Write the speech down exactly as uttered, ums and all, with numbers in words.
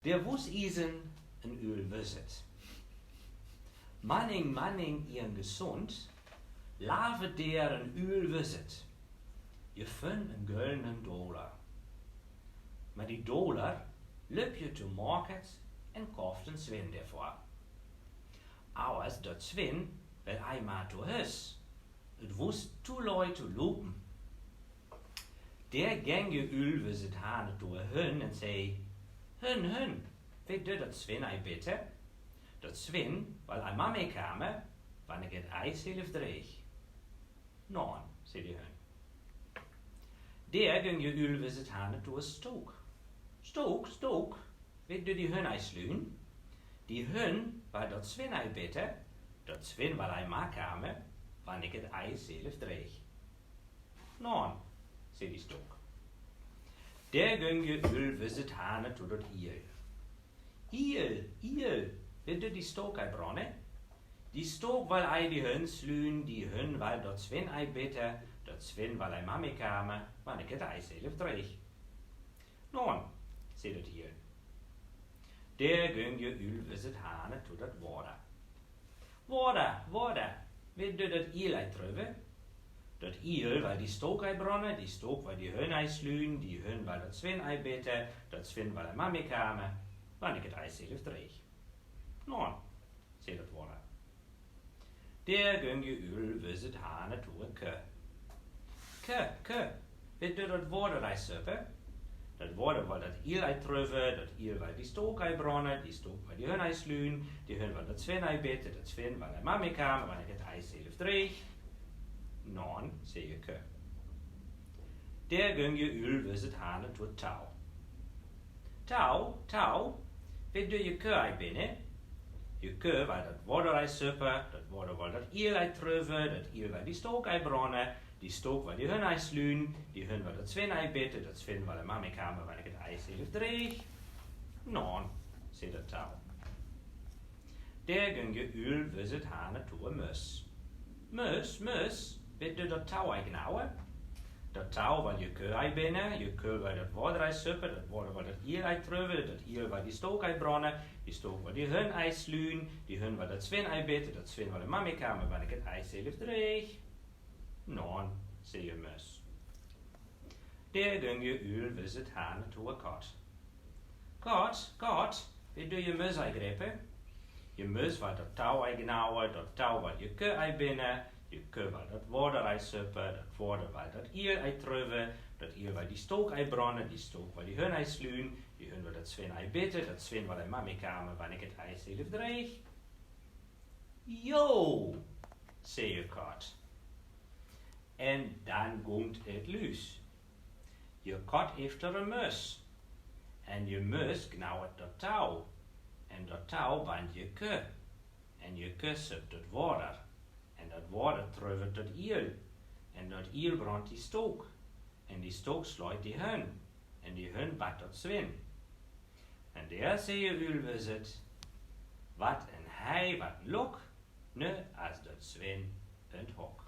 D'r wus ies en Uul wis et. Manning, manning ier gesund, lavet d'r en Uul wis et. Jeer fun en göldenen Doler. Met dee Doler löp jeer to Market en kauft en Swin d'r vör. Aver dat Swin well ei mar to Hus. Et wus to leid to lopen. D'r góng jeer Uul wis et han to Hun en zag: Hun, Hun, wet dor dat Swin ei bitte? Dat Swin well ei mar mit kome, wan ik et ei zelf dreeg. Naon, zag dee Hun. D'r góng jeer Uul wis et han to Stook. Stook, Stook, wet dor dee Hun ei slun? Dee Hun well dat Swin ei bitte, dat Swin well ei mar kome, wan ik et ei zelf dreeg. Naon, zag dee Stook. D'r góng jeer Uul wis et han to dat Iel. Iel, Iel, wet dor dee Stook ei bronne? Dee Stook well ei dee Hun slun, dee Hun well dat Swin ei bitte, dat Swin well ei mar mit kome, wan ik et ei zelf dreeg. Naon, zag dat Iel. D'r góng jeer Uul wis et han to dat Water. Water, Water, wet dor dat Iel ei trüffe? Dat Iel well dee Stook ei bronne, dee Stook well dee Hun ei slun, dee Hun well dat Swin ei bitte, dat Swin well ei mar mit kome, wan ik et ei zelf dreeg. Naon, zag dat Water. D'r góng jeer Uul wis et han to de Kö. Kö, Kö, wet dor dat Water ei suppe? Dat Water well dat Iel ei trüffe, dat Iel well dee Stook ei bronne, dee Stook well dee Hun ei slun, dee Hun well dat Swin ei bitte, dat Swin well ei mar mit kome, wan ik et ei zelf dreeg. Naon, zag de Kö. D'r góng jeer Uul wis et han to Tau. Tau, Tau, wet dor dee Kö ei binne? Dee Kö well dat Water ei suppe, dat Water well dat Iel ei trüffe, dat Iel well dee Stook ei bronne, dee Stook well dee Hun ei slun, dee Hun well dat Swin ei bitte, dat Swin well ei mar mit kome, wan ik et ei zelf dreeg. Naon, zag dat Tau. D'r góng jeer Uul wis et han to de Mös. Mös, Mös, wet dor dat Tau ei gnauwe? Dat Tau well dee Kö ei binne, dee Kö well dat Water ei suppe, dat Water well dat Iel ei trüffe, dat Iel well dee Stook ei bronne, dee Stook well dee Hun ei slun, dee Hun well dat Swin ei bitte, dat Swin well ei mar mit kome, wan ik et ei zelf dreeg. Naon, zag de Mös. D'r góng jeer Uul wis et han to de Kat. Kat, Kat, wet dor dee Mös ei grippe? Dee Mös well dat Tau ei gnauwe, dat Tau well dee Kö ei binne, dee Kö well dat Water ei suppe, dat Water well dat Iel ei trüffe, dat Iel well dee Stook ei bronne, dee Stook well dee Hun ei slun, dee Hun well dat Swin ei bitte, dat Swin well ei mar mit kome, wan ik et ei zelf dreeg. Jo, zag de Kat. En dan góng et lüs. Dee Kat efter de Mös. En dee Mös gnauwt dat Tau. En dat Tau bant dee Kö. En dee Kö supt dat Water. En dat Water trüffet dat Iel. En dat Iel brant dee Stook. En dee Stook sleit dee Hun. En dee Hun bat dat Swin. En dao zag dee Uul wis et: Wat en hei, wat en lok, nö, as dat Swin in 't hok.